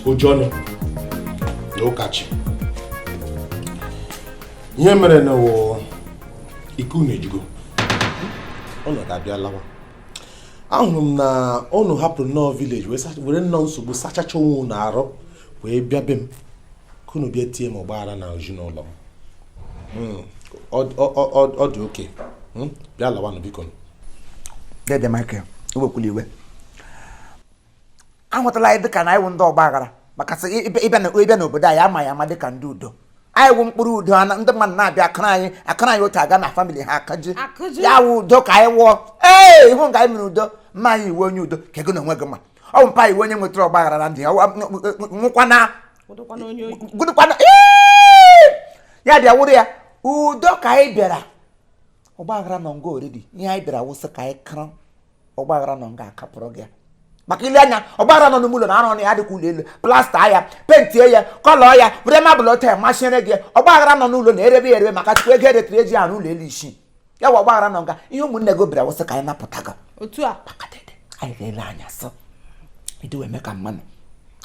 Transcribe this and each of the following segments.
Ojiọnụ na Ụkachi, ihe mere na wụ ike unu ejugo, unu ga-abịa lawa. Ahụrụ m na unu hapụrụ nnọọ village were nnọọ nsogbu sachacha onwe unu arụ wee bịa be m ka unu bịa tie m ọgbaghara na ezinụlọ m. Ọ dị okay. Bịa lawanụ biko. Dede Michael, ewekwula iwe. Ahụtala anyị dịka na anyị wụ ndị ọgba aghara, maka sị ịbịa n'obodo anyị ama ya ama dịka ndị udo. Anyị wụ mkpụrụ udo, ndị mmadụ na-abịa akara anyị otu aga na family ha akaji. Ya wụ udo ka anyị wụọ. Ee, ịhụ nga anyị mere udo, mma anyị iwe onye udo ka ego na onwe gị mma. Ọ bụ mpa iwe onye nwetara ọgba aghara na ndị ya, nwụkwana. Gụdụkwana. Ya bịa wụrụ ya udo ka anyị bịara. Ọgba aghara nọ nga already. Ihe anyị bịara wụsị ka anyị kara ọgba aghara nọ nga akapụrụ gị ya. Maka ile anya ọgba aghara nọ n'ime ụlọ na arụ ọnụ ya dịka ụlọ elu, plaster ya, paintie ya, colour ya, were marble ote masịrị gị. Ọgba aghara nọ n'ụlọ na-erebe ya erebe maka tupu ego eretiri eji arụ ụlọ elu isii. Ya wụ ọgba aghara nọ nga. Ihe ụmụnne gị bịara wụsị ka anyị napụta gị. Otu a. Maka dede, anyị ga-ele anya sị idowe eme ka mmanụ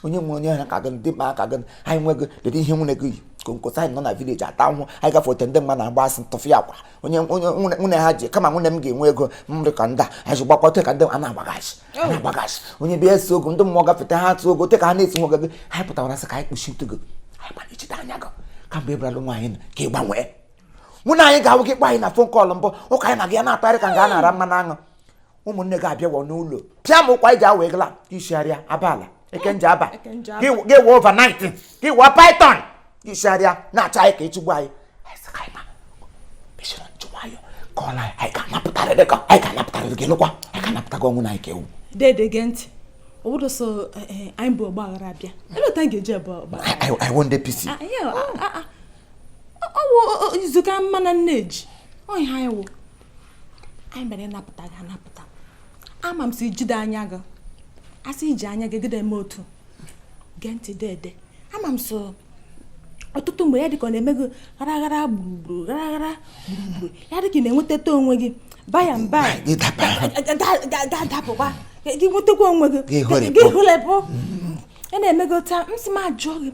onye nwe onye ha ka gị dị mkpa ka gị anyị nwe gị dede ihe nwunye gị yi konkosa. Anyị nọ na village ata ahụhụ, anyị gafe ote ndị mmadụ na-agba asị ntụfị akwa onye onye nwunye ha ji kama nwunye m ga-enwe ego m dị ka ndị a anyị ji gbakọta ka ndị a na-agbagachi a na-agbagachi onye bịa esi ogo ndị mmụọ gafete ha atụ ogo te ka ha na-esi nwoge gị. Anyị pụtara sị ka anyị kpuchi ntụ gị, anyị gbara ijide anya gị kamgbe ị bịaralụ nwaanyị nọ ka ị gbanwee nwunye anyị ga-awụ gị kpọ anyị na phone call mbụ ụka anyị na gị ya na-akparị ka nga a na-ara mmanụ aṅụ. Ụmụnne gị abịawa n'ụlọ pịa m ụkwa iji awa egala ishigharịa abala ekenje aba gị wee overnight gị wee python ishigharịa na-achọ anyị ka ịchụgbu anyị. Kọọla anyị, anyị ga-anapụtarịrị gị, anyị ga-anapụtarịrị gị lụkwa, anyị ga-anapụta gị ọnwụ na anyị ka ewu. Dede gee ntị, obodo so anyị bụ ọgba aghara abịa ebe otu anyị ga-eji ebe ọgba aghara. I want the PC. Ọ wụ izuka mma na nne ji ọ ihe anyị wụ anyị mere ịnapụta gị anapụta. Ama m si jide anya gị asị iji anya gị gide eme otu. Gee ntị dede, ama m so ọtụtụ mgbe ya dịka ọ na-eme gị ghara ghara gburugburu ghara ghara gburugburu ya dịka ị na-enwetata onwe gị baya mba ga-adapụkwa gị nwetakwa onwe gị gị hụlepụ ya na-eme gị otu ahụ. M sị m ajụọ gị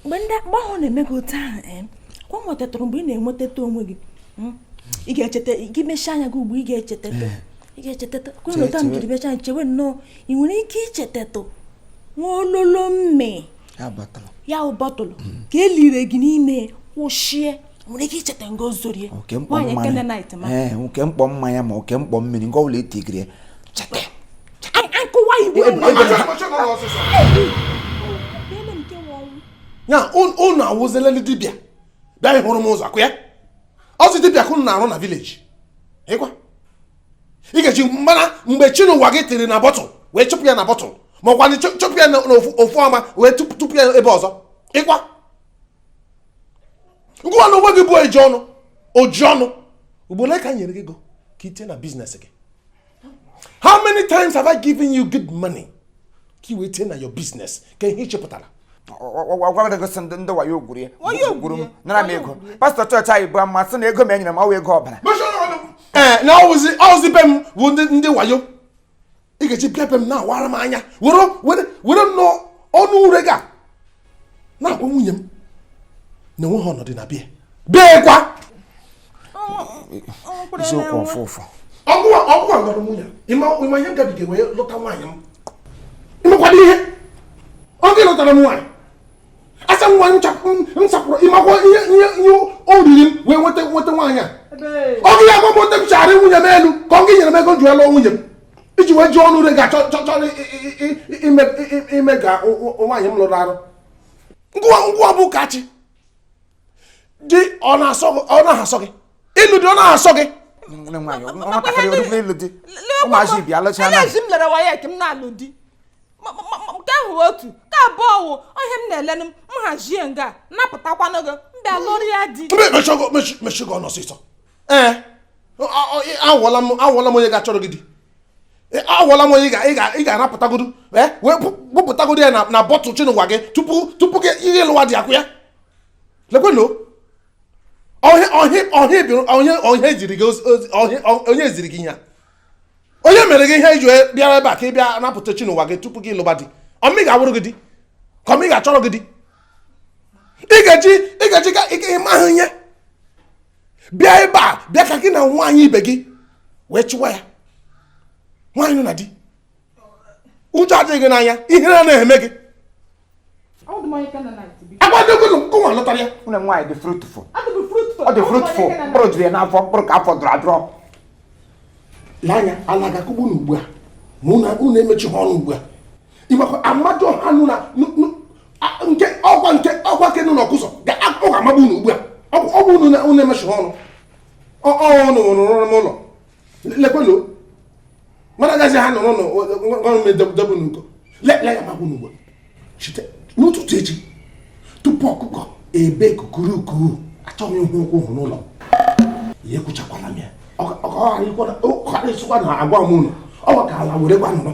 mgbe ndị mgbe ahụ na-eme gị otu ahụ kwa nwetatụrụ mgbe ị na-enwetata onwe gị ị ga-echeta gị mechie anya gị ugbu ị ga-echetatụ ị ga-echetatụ kwere otu ahụ jiri mechaa chewe nnọọ ị nwere ike ichetatụ nwa ololo mme ya wụ bọtụlụ ka e lire gị n'ime kwụshie nwere ike icheta nga ozorie nwaanyị Canaanite ma oke mkpọ mmanya ma oke mkpọ mmiri nga ọbụla etigiri cheta nkụwa igwe ya unu awụzila ndị dibịa bịa hụrụ m ụzọ akụ ya ọzọ dibịa ka unu na-arụ na village ịkwa ị ga-eji mara mgbe chinụwa gị tiri na bọtụl wee chụpụ ya na bọtụl ma ọkwa chụpụ ya n'ofu ọma wee tụpụ ya ebe ọzọ ịkwa ngwa na onwe gị bụ eji ọnụ oji ọnụ ugboro ka nyere gị ego ka itinye na business gị. How many times have I given you good money ka i wee tinye na your business ka ihe ị chepụtara? Ọgwagịgosi ndị wayo gwuru ya gwuru m nara m ego. Pastọ chọọchị anyị bụ ama sị na ego m enyere m ọwa ego ọbara. Ee, na ọwụzi be m bụ ndị wayo ị ga-eji bịa be m na-awara m anya were nnọọ ọnụ ure gị a na-agwa nwunye m na enweghị ọnọdụ na bịa bịa kwa isiokwu ọfụ ụfụ ọgwụgwa lụrụ nwunye ịma ihe m gabiga wee lụta nwaanyị m ịmakwado ihe oge lụtara m nwaanyị asa nwa m chapụrụ ịmakwa ihe ihe o riri m wee nweta nwaanyị a ọ gị ya gwa m ote m chagharị nwunye m elu ka ọ gị nyere m ego m ji lụọ nwunye m iji wee ji ọnụ ure ga chọrọ ime ka nwaanyị m lụrụ arụ ngwa bụ kachi di ọ na-asọ gị ịlụ di ọ na-asọ gị nwatakịrị ịlụ di ụmụazị bịa lụcha na m lere waya ka m na-alụ di Nke ahụ otu, nke abụọ wụ ihe m na-elenụ m hazie nga napụtakwanụ gị, m bịa lụrụ ya di. Mechigo ọnụ ọsịsọ. Ee, awụọla m onye ga-achọrọ gị di. Awụọla m onye ị ga-anapụtagodu, wee bupụtagodu ya na bọtụl chinụwa gị tupu gị ihe lụwa dị akwụ ya. Lekwenụ onye ziri gị ihe a, onye mere gị ihe iji bịara ebe a ka ị bịa napụta chinụwa gị tupu gị lụba di. Ọmị ga-awụrụ gị di ka ọmị ga-achọrọ gị di. Ị ga-eji ka ịma ahụ ihe bịa ebe a, bịa ka gị na nwaanyị ibe gị wee chụwa ya. Nwaanyị nọ na di, ụjọ adịghị gị n'anya, ihere anaghị eme gị. Agwadogonu lọtara ya. Nwunye m nwaanyị dị fruitful, ọ dị fruitful, mkpụrụ juru ya n'afọ, mkpụrụ ka afọ dụrụ adụrọ. Lee anya, ala ga-akụgbu unu ugbu a ma unu emechi ha ọnụ ugbu a. Ịmakwa amadu ọha nụ na nke ọkwa nke ọkwa ke nụ n'ọkụzọ ọ ga-amagbu unu ugbu a. Ọ bụ unu emechi ha ọnụ. Ọnụ rụrụ m ụlọ lekwenụ mana agaghị ha nọrọ n'ọrụ debu n'uko le ya magbu unu ugbu a. Site n'ụtụtụ echi tupu ọkụkọ ebe kukuruku, achọghị ịhụ ụkwụ hụ n'ụlọ ya. Ekwuchakwala m ya, ọ ghara ịsịkwa na agwa m unu ọ ka ala were gwa nụrụ.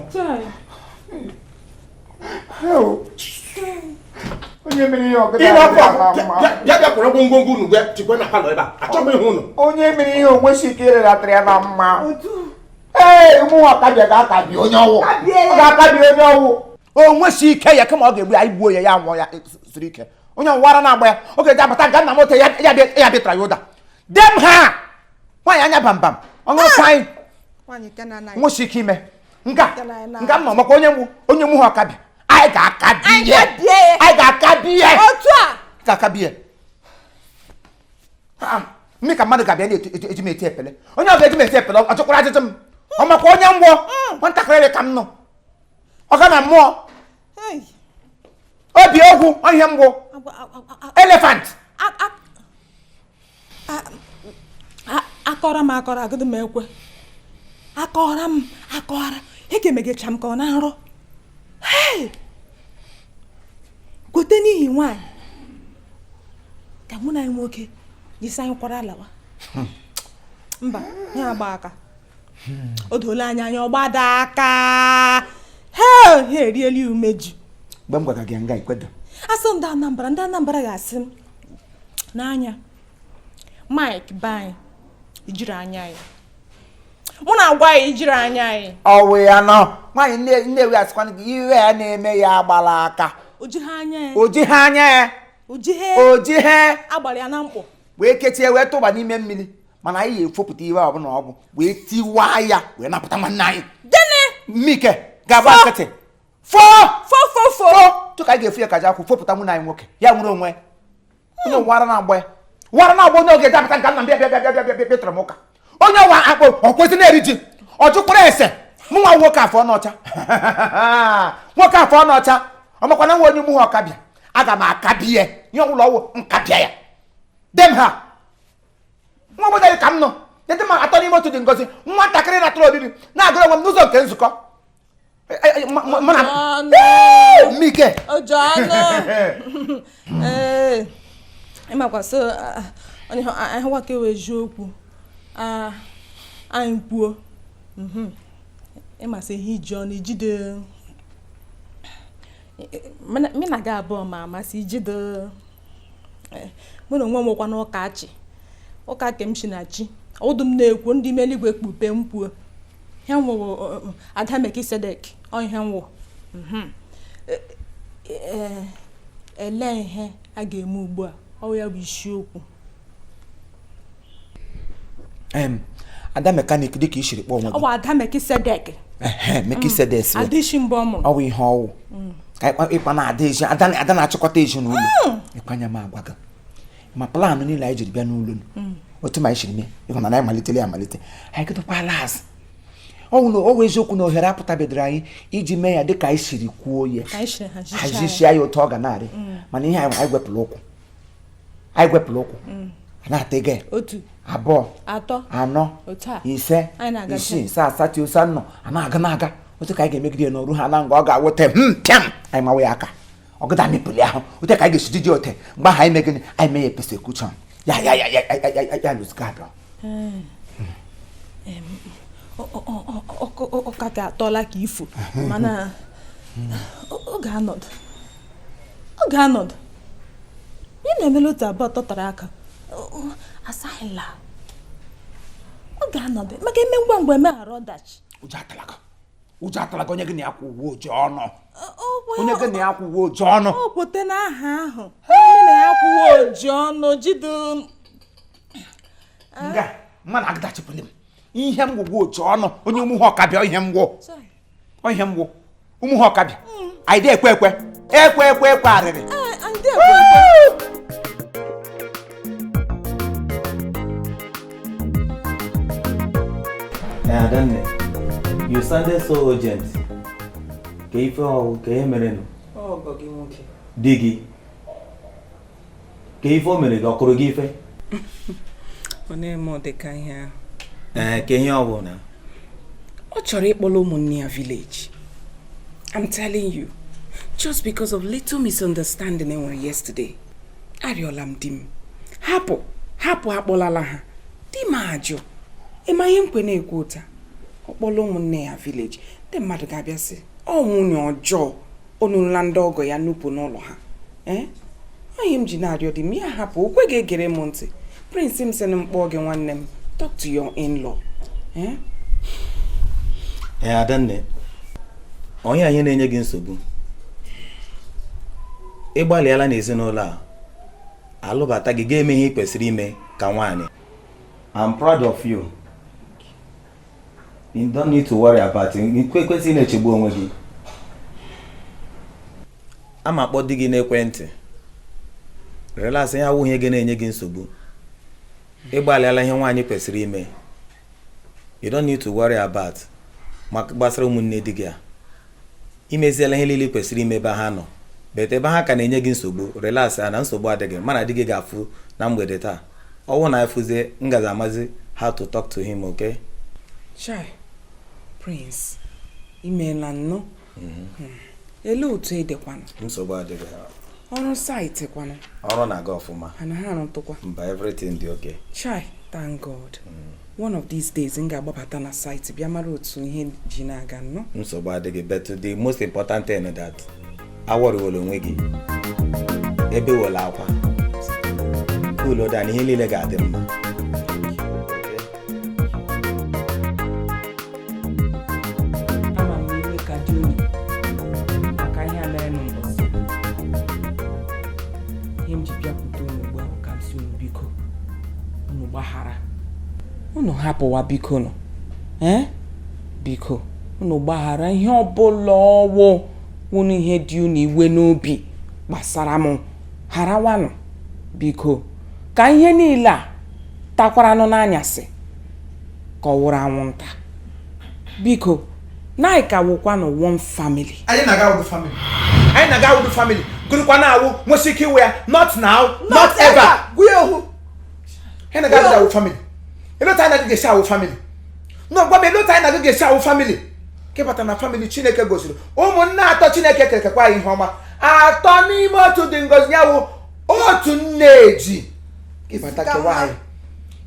Onye mere ihe ọgụda bịa bịa kwụrụ ngwongwo unu bịa tikwe na palọ ebe a, achọghị m ịhụ unu. Onye mere ihe onwe si ike ịrịratara ya na mma. Ee, ụmụ nwa akabịa ga-akabi onye ọwụ, ọ ga-akabi onye ọwụ. O nwesi ike ya kama ọ ga-egbu ya, igbuo ya, ya nwụọ ya siri ike. Onye ọwara na-agba ya, ọ ga-eji abata nga nna m ote ya bịtara ya ụda. Dem ha nwaanyị anya bambam ọṅụrụ anyị nwesi ike ime nga nga m nọ maka onye mgbu onye mụ ha ọkabịa. Anyị ga-akabi ya, anyị ga-akabi ya, ga-akabi ya. Mme ka mmadụ ga-abịa na-eji m eti epele. Onye ọ ga-eji m eti epele, ọ chọkwara ajụjụ m. Ọ makwa onye ngwọ nwatakịrị ka m nọ, ọ ga na mmụọ obi ogwu ihe mgbu elefant. Akọrọ m akọrọ agụdị m ekwe, akọrọ m akọrọ ekemegecha m ka ọ na nrọ. Gote n'ihi nwaanyị ka mụ na anyị nwoke jisi anyị kwara alawa. Mba, ya agba aka o doola anya anya ọgbada aka ha eriela umeji. Mgbe m gwara gị nga ikwedo asị ndị Anambra, ndị Anambra ga-asị m n'anya Mike be anyị ijiri anya ya, mụ na-agwa ya ijiri anya anyị. Ọwụ ya nọ nwaanyị Nnewi asịkwana gị iwe ya na-eme ya agbala aka. O jighị anya ya, o jighị anya ya, o jighị agbara ya na mkpọ wee kechie wee tụba n'ime mmiri. Mana anyị ga-efopụta iwe ọbụla ọ bụ wee tiwaa ya wee napụta nwanne anyị. Gịnị? Mmike ga-agba nkịtị fọ fọ fọ fọ tụka anyị ga-efu ya ka ji akwụ fopụta nwunye anyị nwoke ya nwere onwe onye wara na-agba ya wara na-agba onye oge dapụta nga nna m bịa bịa bịa bịa bịa bịa tụrụ m ụka. Onye nwa akpọ ọ kwesị na-eri ji ọ jụkwara ese mụ nwa nwoke afọ n'ọcha nwoke afọ n'ọcha ọ makwana nwa onye mụ ha ọkabịa aga m akabie ihe ọbụla ọwụ nkabịa ya dem ha nwa obodo anyị ka m nọ ndị ma atọ n'ime otu dị ngozi nwatakịrị na-atụrụ oriri na-agụrụ onwe m n'ụzọ nke nzukọ Mmike ịmakwa so ahụwa ka ewe eziokwu anyị kwuo ịmasị ihe iji ọnụ ijide mị na gị abụọ ma amasị ijide mụ na onwe m nwekwa n'ụka achị ụka ke m si na chi ọdụ m na-ekwu ndị ime eluigwe kpupe m kwuo ihe nwụrụ Ada Melkisedek ọ ihe nwụ. Ele ihe a ga-eme ugbu a ọ ya bụ isiokwu. Ada mekanik dịka i siri kpọọ onwe gị. Ọ bụ Ada Melkisedek. Melkisedek. Ada isi mbụ ọ mụrụ. Ọ bụ ihe ọwụ. Ka ịkpa na-ada ezi ada na-achịkọta ezinụlọ. Ịkwanye m agwa gị. Ma planụ niile anyị jiri bịa n'ụlọ otu ma anyị siri mee ịhụ na anyị malitere ya amalite anyị kedokwala azụ. Ọ wụ eziokwu na ohere apụtabedoro anyị iji mee ya dịka anyị siri kwuo ya hazichia ya otu ọ ga na-arị. Mana ihe anyị gwepụrụ ụkwụ anyị gwepụrụ ụkwụ a na-ata ego otu abụọ atọ anọ otu a ise Anyị na-aga isii ise asatọ ise anọ a na-aga na-aga Otu ka anyị ga-emegide ya n'ọrụ ha na nga ọ ga-awụte m pịam, anyị mawa ya aka, ọgụda mepụli ahụ. Otu ka anyị ga-esi jiji ote mgbe ahụ anyị mee gịnị? Anyị mee ya persecution, ya ya ya ya ya ya ya ya lose guard. Ọ ka ga-atọla ka ifo, mana ọ ga-anọdụ, ọ ga-anọdụ. Ị na-emela otu abụọ tọtara aka asaghịla, ọ ga-anọdụ maka eme ngwa ngwa emeghara ọdachi. Ụjọ atala gị, ụjọ atala gị. Onye gị na ya kwụ uwe oji ọnụ, onye gị na ya kwụ uwe oji ọnụ. O kwote n'aha ahụ, onye na ya kwụwa oji ọnụ jido. Nga mmadụ agụdachipụli m ihe m gwụgwụ oji ọnụ, onye ụmụ ha ọkabịa, ihe m gwụ, ihe m gwụ ụmụ ha ọkabịa. Anyị dị ekwe ekwe ekwe ekwe ekwe arịrị. Ee, anyị dị ekwe ekwe. Eh, Adanne, you sounded so urgent. Ka ife ọwụ ka ihe mere nụ? Ọgọ gị nwoke. Di gị. Ka ife o mere gị, ọ kụrụ gị ife? Ọ na-eme ọ dịka ihe ahụ. Ee, ka ihe ọ bụ na? Ọ chọrọ ịkpọrọ ụmụnne ya village. I'm telling you, just because of little misunderstanding e nwere yesterday. Arịọla m di m. Hapụ, hapụ, akpọlala ha. Di m ajụ. Ịma ihe m kwe na-ekwu ụta? Ọ kpọla ụmụnne ya village. Ndị mmadụ ga-abịa sị, ọ nwunye ọjọọ. O nurula ndị ọgọ ya nupụ n'ụlọ ha. Ee? Onye m ji na-arịọ di m ya hapụ, o kweghị egere m ntị. Prince m sị na m kpọọ gị, nwanne m. Talk to your in-law. Eh? Ee, Adanne, onye anyị na-enye gị nsogbu. Ị gbalịala n'ezinụlọ a, alụbata gị, ga-eme ihe ị kwesịrị ime ka nwaanyị. I'm proud of you. You don't need to worry about it. Ị kwesịghị na-echegbu onwe gị. Ama akpọ di gị n'ekwentị. Relax, ya awụghị ihe ga na-enye gị nsogbu. Ị gbalịala ihe nwaanyị kwesịrị ime. You don't need to worry about maka gbasara ụmụnne di gị a. Imeziela ihe niile ị kwesịrị ime ebe ha nọ. But ebe ha ka na-enye gị nsogbu, relax ya na nsogbu adịghị. Mana di gị ga-afụ na mgbede taa. Ọwụ na afụzie, m gazi amazi how to talk to him, okay? Chai, Prince, imeela nnọọ. Elee otu edekwanụ? Nsogbu adịghị. Ọrụ site kwanụ? Ọrụ na-aga ọfụma. Ana ha arụtụkwa? Mba, everything dị okay. Chai, thank God. One of these days m ga-agbabata na site bịa mara otu ihe ji na-aga nnọọ. Nsogbu adịghị, but the most important thing that awọriwela onwe gị, ebe were akwa cool down, ihe niile ga-adị mma. Ama m na iwe ka dị unu maka ihe a mere n'ụbọchị. Ihe m ji bịakwute unu ugbu a bụ ka m si unu biko, unu gbaghara, unu hapụwa, biko nụ. Ee, biko, unu gbaghara ihe ọbụla ọwụ unu ihe dị unu iwe n'obi gbasara m. Harawanụ, biko, ka ihe niile a takwaranụ n'anyasị ka ọ wụrụ anwụnta. Biko, naịka wụkwanụ one family. Anyị na-aga awụdụ family, anyị na-aga awụdụ family gụrụkwa na-awụ nwesị ike iwe ya. Not now, not ever. Gụọ ohu, anyị na-aga awụdụ awụ family. Elu otu anyị na-aga ga-esi awụ family? No, gwa m, elu otu anyị na-aga ga-esi awụ family? Kebata na family Chineke gosiri ụmụnne atọ Chineke kerekekwa anyị ihe ọma, atọ n'ime otu dị ngozi, ya wụ otu nne eji gị bata kewa anyị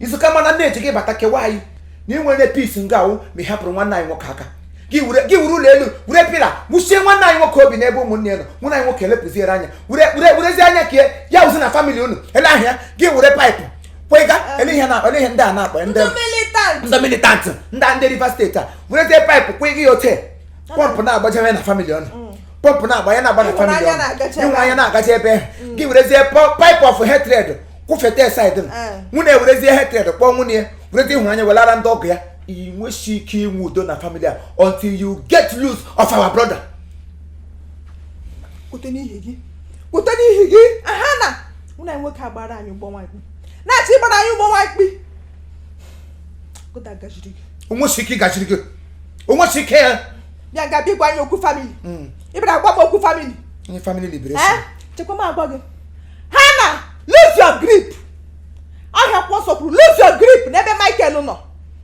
izuka, mana nne eji gị bata kewa anyị na ị nwere peace nga awụ ma ị hapụrụ nwanne anyị nwoke aka gị were, gị were ụlọ elu were pillar wụsie nwanne anyị nwoke obi n'ebe ụmụnne ya nọ. Nwanne anyị nwoke elepụziere anya, were were werezie anya ka ya wụzi na family unu ele ahịa gị were pipe kwega ele ihe na ele ihe ndị a na-akpọ ndị Militant. Ndị militant, ndị Rivers State a werezie pipe kwega ya ote pump na-agbajebe na family ọnụ, pump na-agba ya na-agba na family Ịhụnanya ọnụ. na-agacha ebe. Ịhụnanya na-agacha ebe gị werezie pipe of hatred kwụfete side m. Nwunye werezie hatred kpọọ nwunye ya, werezie ịhụnanya welara ndị ọgụ ya. Ị nwesi ike inwe udo na family a until you get loose of our brother. Kwute n'ihi gị, kwute n'ihi gị. Aha na mụ na nwoke agbara anyị ụgbọ nwanyị na-achọ ịgbara anyị ụgbọ nwanyị kpị gajiri gị. Onwesi ike ịgachiri gị, onwesi ike ya. Bịa nga bịa gwa anyị okwu family. Ị bịara gwa m okwu family. Onye family liberation. Eh, chekwa m agwa gị, ha na lose your grip. Ahịa akwụkwọ nsọ kwuru lose your grip n'ebe Michael nọ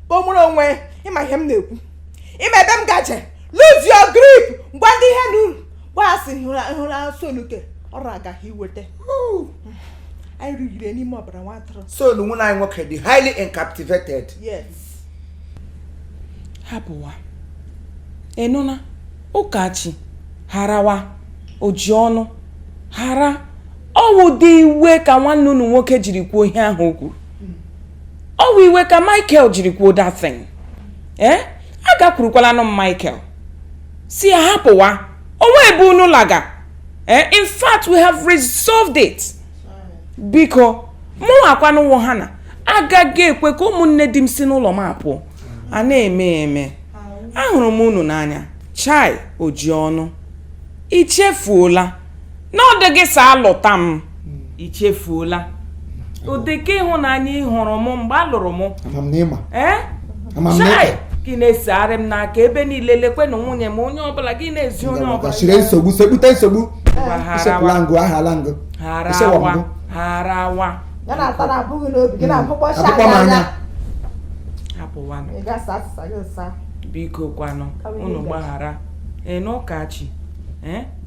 ka o nwere onwe. Ịma ihe m na-ekwu, ịma ebe m gaje. Lose your grip. Gwa ndị ihe na uru gwa ha sị hụrụ asoluke ọrụ agaghị iweta anyị rugide n'ime ọbara nwa atụrụ. Soul nwunye anyị nwoke dị highly incaptivated. Yes. Hapụwa, ịnụna ụkachi harawa oji ọnụ hara ọwụ dị iwe ka nwanne unu nwoke jiri kwuo ihe ahụ o kwuru. Ọwụ iwe ka Michael jiri kwuo that thing. Ee, agakwurukwala m Michael si ya hapụwa onwe ebe unu laga. Ee, in fact we have resolved it. Biko mụ akwanụwo ha na agaghị ekwe ka ụmụnne di m si n'ụlọ m apụọ. A na-eme eme. Ahụrụ m unu n'anya. Chai, oji ọnụ, ichefuola na ọ dị gị sa alụta m. Ichefuola ụdịka ịhụnanya ị hụrụ m mgbe a lụrụ m. Ee, chai, gị na-esegharị m n'aka ebe niile. Lekwenụ nwunye m, onye ọbụla gị na-ezi onye ọbụla. Nsogbu sekpute nsogbu. Harawa harawa. Hapụwanụ, biko kwanụ, unu gbaghara n'ụkachi.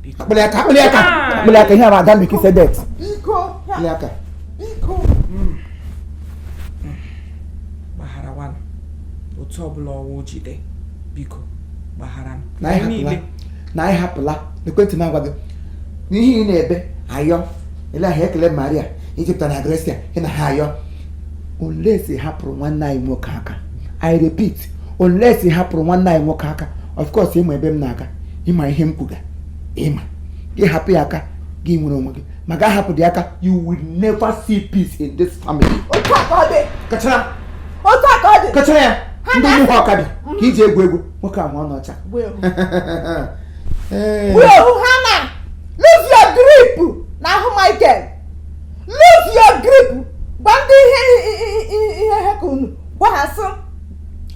Biko. Akpịlị aka, akpịlị aka, akpịlị aka. Ihe a bụ Ada Melchizedek. Biko. Akpịlị aka. Biko. Gbagharawanụ otu ọbụla ọwụ jide, biko gbagharanụ. Na anyị hapụla, na anyị hapụla. Ekwentị m agwa gị n'ihe ị na-ebe ayọ ele ahụ ekele Maria Ijipta na Grecia ị na ha ayọ. Unless ị hapụrụ nwanne anyị nwoke aka, I repeat, unless ị hapụrụ nwanne anyị nwoke aka, of course ịma ebe m na-aga, ịma ihe m kwuga, ịma gị hapụ ya aka gị nwere onwe gị, ma ga hapụ dị aka, you will never see peace in this family. Otu a ka ọ dị. Kachara. Otu a ka ọ dị. Kachara ya. Ndị nwe ha ọkabịa ka iji egwu egwu nwoke ahụ ọnụ ọcha. Wee Hana, lose your grip n'ahụ Michael. Lose your grip. Gwa ndị ihe ihe ha ka unu gwa ha sị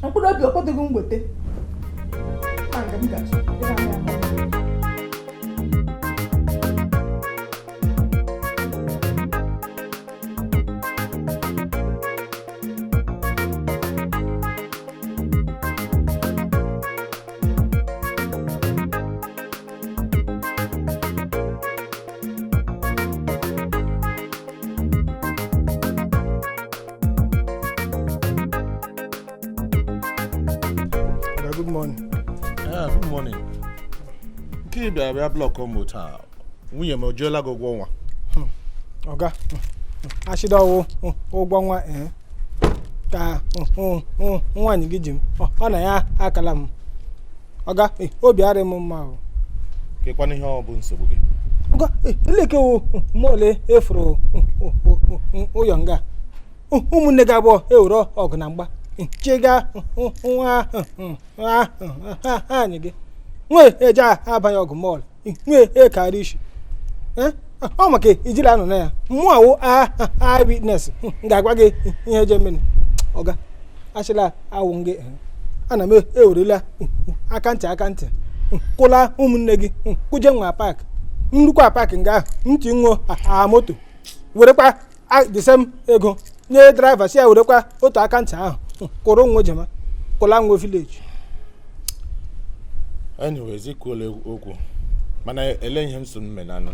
mkpụrụ obi okpotụghị mgbete. Ma nke m gaji. Good morning. Yeah, good morning. Nke ị bịara bịa block m taa, nwunye m o jiela gị ụgwọ ọnwa? Ọga, achịdọwụ ụgwọ nwa ka nwaanyị gị ji m, ọ na ya akala m. Ọga, obi arị m mma o. Kekwanụ ihe ọ bụ nsogbu gị? Ọga, elekewo m ole efuru ụyọ nga ụmụnne gị abụọ ewere ọgụ na mgba chiga nwa anyị gị nwee eje abanye ọgụ mọọlụ nwee ekara isi ọ maka ijiri anọ na ya mmụọ awụ eyewitness ga-agwa gị ihe je mere. Ọga, achịla awụ gị, ana m ewerela aka ntị kwụla ụmụnne gị kụje nwa paakị nrukwa paakị nga ahụ ntị nwụọ a moto werekwa the same ego nye draịva si ya werekwa otu aka ntị ahụ kwụrụ nwa jema kwụla nwa vileji. Anyways, ikwuola okwu mana ele ihe m so m menanụ.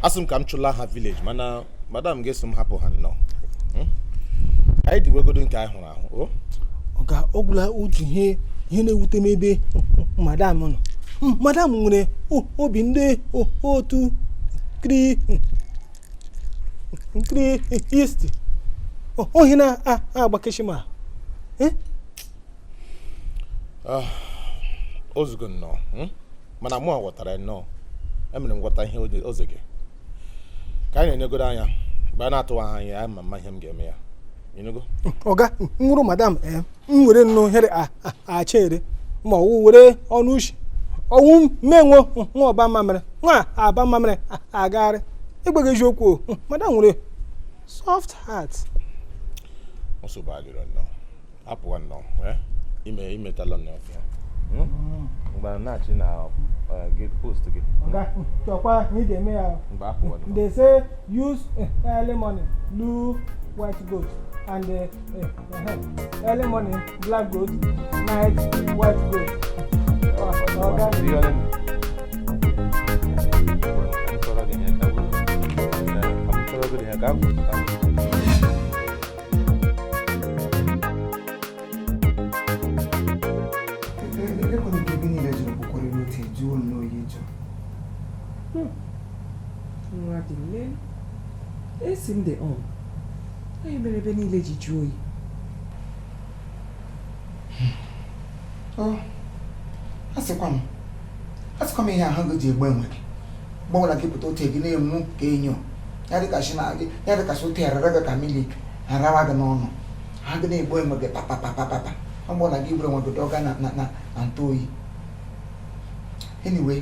Asị m ka m chụla ha village mana madam ga-eso m hapụ ha nnọọ. Ka anyị diwegodo nke anyị hụrụ ahụ. O Ọga, ọ gwụla otu ihe na-ewute m ebe madam nọ. Madam nwere obi ndị otu kristi ohi na-agbakeshi ma. Ozugo nnọọ, mana mụ ghọtara nnọọ, emere m nghọta ihe oze gị ka anyị na-enyegoro anya mgbe a na-atụwa ha anya ya ma mma ihe m ga-eme ya. Ọga, nwụrụ madam m were nnụ here achere ma ọwụ were ọnụ ushi ọwụ menwo nwa ọba mamịrị nwa aba mamịrị agagharị ịgbaghị eziokwu. Madam nwere soft heart. Nsogbu adịrọ nnọọ, apụwa nnọọ imetala nnọọ mgbe na-achị na gị post gị. Ọga, chọkwa ị ga-eme ya. They say use early morning blue white goat and early morning black goat, night white goat. Nwa dị lee, esi m dị on. Onye mere ebe niile ji jụọ oyi. Asịkwa m ihe ahụ gị ji egbu enwe gị gbanwere gị pụta otu gị na-enwu ka enyo ya dịkasị otu arara gị ka milik arawa gị n'ọnụ ha gị na-egbu enwe gị papapapapapa ọ bụrụ na gị bụrụ enwe gị dọga na ntụ oyi. Anyway,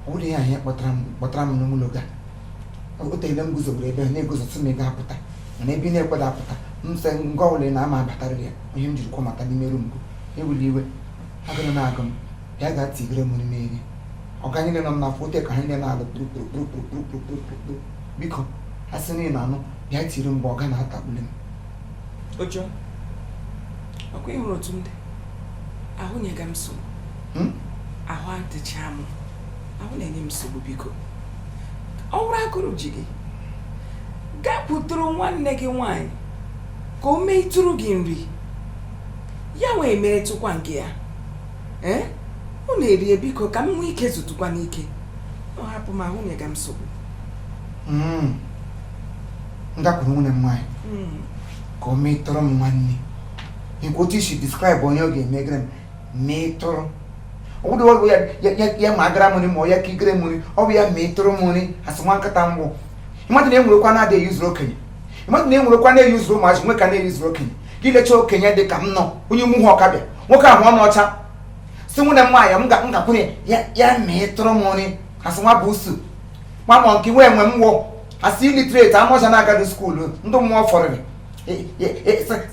ọ bụrụ ihe ahụ kpọtara m n'ụlọ ga o teele m guzobere ebe na-eguzosi m ego apụta mana ebe ị na-ekweda apụta m sị ngwa ụlọ na ama abatarịrị ya onye m jiri kwọ mata n'ime rum gụ ewuli iwe agụrụ na-agụ m bịa gaa tigere m n'ime eri ọga niile nọ m n'afọ ote ka ha niile na-alụ kpurukpurukpurukpurukpurukpuru biko ha sị na ị na-anụ bịa tiri mgbe ọga na-atagbuli m. Ojo, ọkwa ị hụrụ otu m dị ahụ nyega m nsogbu, ahụ adịcha m, ahụ na-enye m nsogbu. Biko ọ bụrụ agụrụ ji gị gakwuturu nwanne gị nwaanyị ka o meetụrụ gị nri ya wee meretụkwa nke ya. Ee, unu erie biko ka m nwee ike zụtụkwa n'ike ọ hapụ m ahụ nyega m nsogbu. M gakwuru nwunye m nwaanyị ka o metụrụ m nwanne nke otu isi describe onye ọ ga-emegere m metụrụ ọ bụrụ ọ bụ ya ma agara m nri ma ọ ya ka igere m nri ọ bụ ya metụrụ m nri asị nwa nkịta ngwụ. Mmadụ na-enwerekwa na-adịghị eyuzuru okenye, mmadụ na-enwerekwa na-eyuzuru ụmụazị nwe ka na-eyuzuru okenye. Gị lechaa okenye dị ka m nọ onye mụ hụ ọkabịa nwoke ahụ ọnụ ọcha si nwunye m nwaanyị m gakwunye ya metụrụ m nri asị nwa bụ usu nwa mọ nke nwe enwe m wụ asị illiterate anụ ọcha na-agadị skuulu ndị mmụọ fọrịrị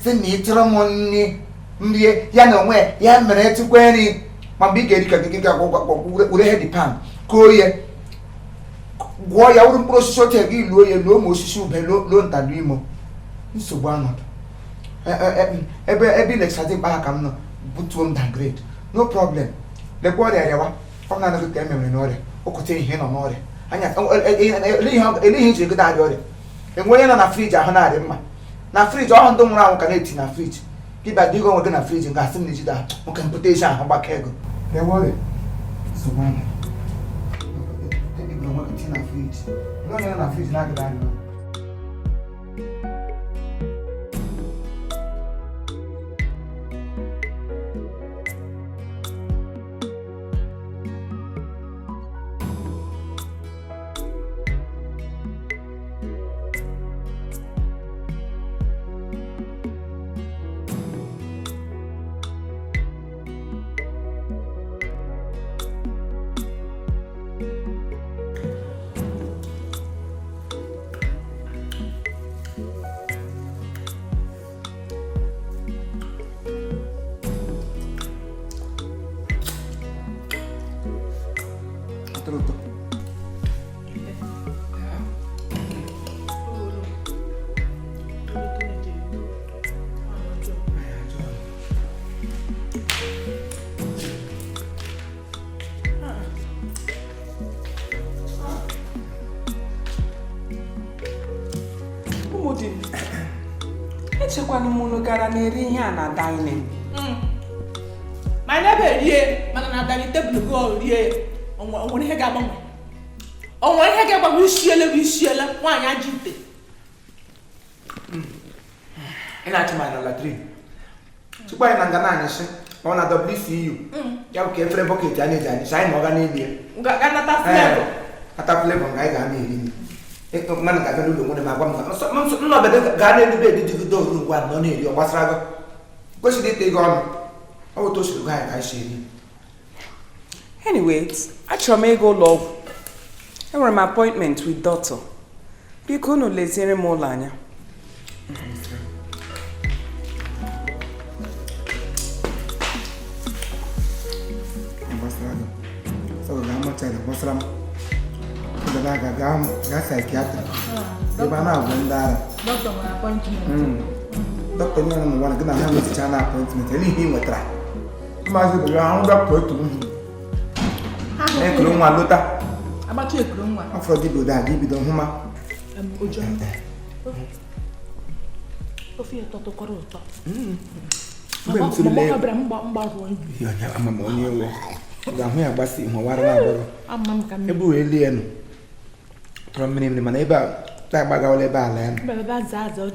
si na ịtụrụ m nri nri ya na onwe ya mere tụkwa nri ma mgbe ị ga-eri ka gị ga were head pan koo ya gwọọ ya wuru mkpụrụ osisi oche gị luo ya luo ma osisi ube luo ntalu imo nsogbu anọdụ ebe ebe ilechadị mkpa ka m nọ butuo m downgrade no problem. Lekwa ọrịa rịawa ọ na anaghị ka e mere n'ọrịa okote ihe nọ n'ọrịa anya ele ihe eji egote arịa ọrịa enwe onye nọ na friji ahụ na-arị mma na friji ọhụ ndị nwụrụ anwụ ka na-eti na friji gị bịa dịgo onwe gị na friji nga asị m na ejide ahụ nwoke mpụta ezi ahụ gbakọ ego rịawa ọrịa nsogbu anọdụ onwe gị na friji ndị onye nọ na friji na-agịda arịa ọrịa. Echekwana m unu gara na-eri ihe a na dining. Ma anyị ebe rie mana na dining table gị rie onwere ihe ga-agbanwe. Onwere ihe ga-agbanwe ishiele bụ ishiele nwaanyị ajọ ite. Ị na-achụ ma na latrin tupu anyị na nga na-anyịsị ma ọ na WCU ya bụ ka efere bọket a na-eji anyịsị anyị na ọ ga na-eli ya. Nata flavor nga anyị ga na-eri nri. Mmadụ ga-abịa n'ụlọ nwere m agwa m nnọbede gaa n'elu bed jigide oru ngwa nọ na-eri ọ gbasara gị kwesịrị ite gị ọnụ ọ bụ otu o siri gwa anyị ka anyị si eri. Anyway, achọrọ m ịga ụlọ ọgwụ. Enwere m appointment with doctor. Biko unu leziere m ụlọ anya. Gbasara gị sọ ga-amacha gị gbasara m gaa gaa psychiatry ebe a na-agwọ ndị ara. Dọkịta nyere m nwa gị na ha nwetacha na appointment ele ihe ị nwetara maazị bụ ya ahụ dọkịta otu m. Ekuru nwa lota. Agbacha ekuru nwa. Afọ gị bido aga ibido hụma. Ofe ya tọtụkwara ụtọ. Mgbe m tụrụ lee. Mgbe mgbarụ Ihe onye ama m onye ewe. Ga-ahụ ya gbasi ihu wara na agbọrọ. Ama m ka m. Ebe wee lie nụ. Tọrọ mmiri mmiri mana ebe a taa agbagawala ebe ala ya nọ. Ebe aza aza o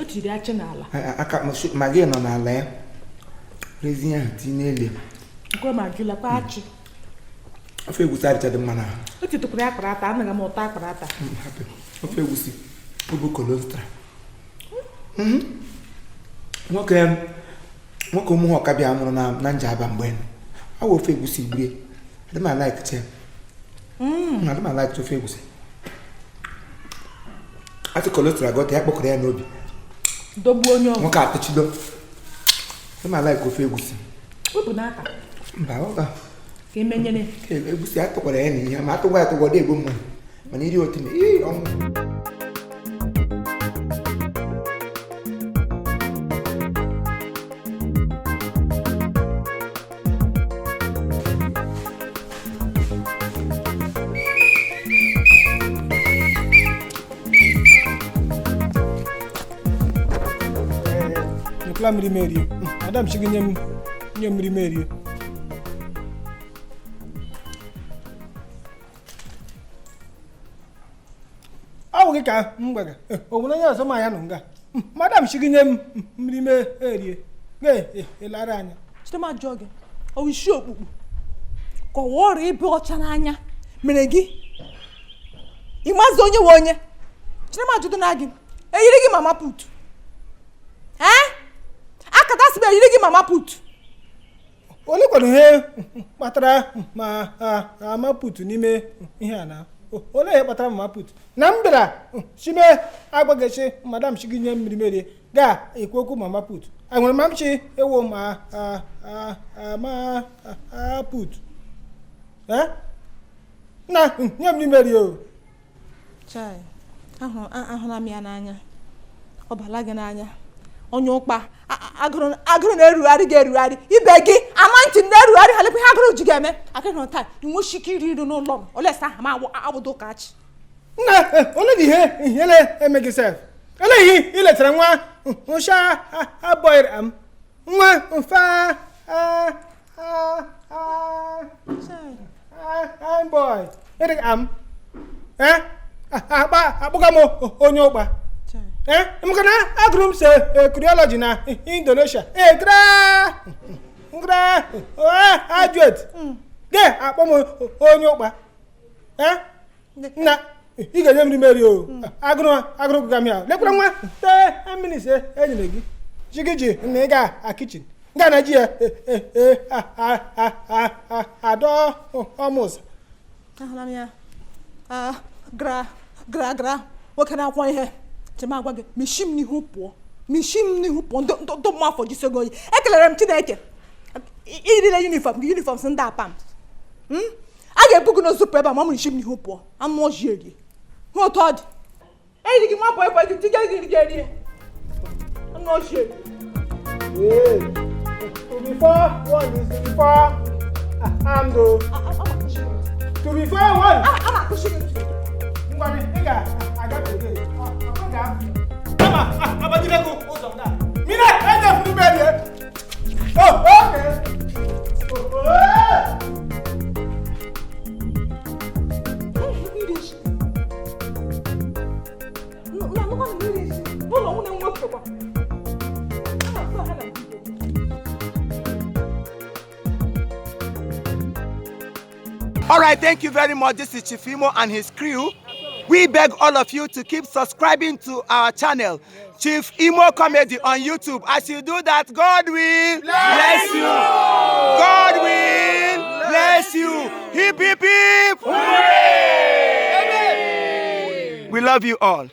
tiri achị n'ala. Aka ma gị nọ n'ala ya. Rezi ihe ahụ tinye n'elu. Nke ma ajụla kwa achị. Ofe egusi adịcha dị mma n'ahụ. O titukwara akpara ata, anaghị m ụtọ akpara ata. Ofe egusi ọ bụ kolostra. Nwoke nwoke ụmụ ọkabịa mụrụ na Njaba mgbe ọ wụ ofe egusi gburie. Adị m alaikcha ya. Adị m alaikcha ofe egusi. Atị kolostra gọta ya kpọkọrọ ya n'obi. Dogbuo onye ọzọ. Nwoke atịchido. Adị m alaik ofe egusi. Wepụ n'aka. Mba ọ ga. Ka emenyere. Egusi atụkwara ya n'ihe ma atụgwa atụgwa ọ dị egbu mmadụ mana iri otu ii ọnwụ. Nyekwala mmiri m erie. Madam sị gị nye m mmiri m erie. Ọ bụ gị ka m gwara o nwere onye ọzọ ma ya nọ nga. Madam sị gị nye m mmiri m erie. Ga-elara anya. Chidimma jụọ gị, ọ wụ isi okpukpu ka ọ wụọ ọrịa ịba ọcha n'anya mere gị ịmazi onye nwe onye. Chidimma jụdụ na gị eyiri gị mama put. Ee? Akata sị m eyiri gị mama put. Ole kwado ihe kpatara ma ama put n'ime ihe a na ole ihe kpatara mama put na m bịara chime agwaghịchi madam chi gị nye mmiri merie ga ekwu okwu mama put enwere ma m chi ewo ma ama put na nye mmiri merie o. Chai, ahụla m ya n'anya, ọ bala gị n'anya, onye ụkpa agụrụ na-erugharị gị erugharị, ibe gị ama ntị na-erugharị ha lekwa ihe agụrụ ji ga-eme akịrị taa inwechi ike iri nri n'ụlọ m olesa aha m awụdo ụka achị. Nna ole dị ihe ihe na-eme gị sef ele ihe ị letara nwa ncha abọịrị am nwa mfa boy ịdị am akpa akpụga m onye ụkpa. Maka na agụrụ m se kuriology na Indonesia graduate ge akpọ m onye ụkpa. Nna ị ga-enye m mmeri o agụrụ agụrụ gụga m ya lekwara nwa 10 minutes enyere gị ji gị ji na ị ga a kichin nga na ji ya adọ ọmụzụ. Ahụla m ya gra gra gra nwoke na-akwọ ihe. Chima agwa gị mishi m n'ihu pụọ, mishi m n'ihu pụọ, ndị mmụọ afọ jisogo oyi. Ekelere m Chineke irile yunifọm gị, yunifọm si ndị apam a ga-ebu gị n'ozupụ ebe a ma ọ mụrụ isi m n'ihu pụọ anụ ọjị erie hụ otu ọ dị eyiri gị nwa bọị bọị gị tiga gị gị erie anụ ọjị erie. To be four one is to be four armed o. To be four one. Ama akụchi gị. Ngwa ị ga-agafe gị. Ama agbajiri ego ụzọ ndị a. Mire eje furu merie. Oh, okay. Oh, oh. All right, thank you very much. This is Chief Imo and his crew. We beg all of you to keep subscribing to our channel, Chief Imo Comedy on YouTube. As you do that, God will bless you. God will bless you. Hip, hip, hip. Hooray! We love you all.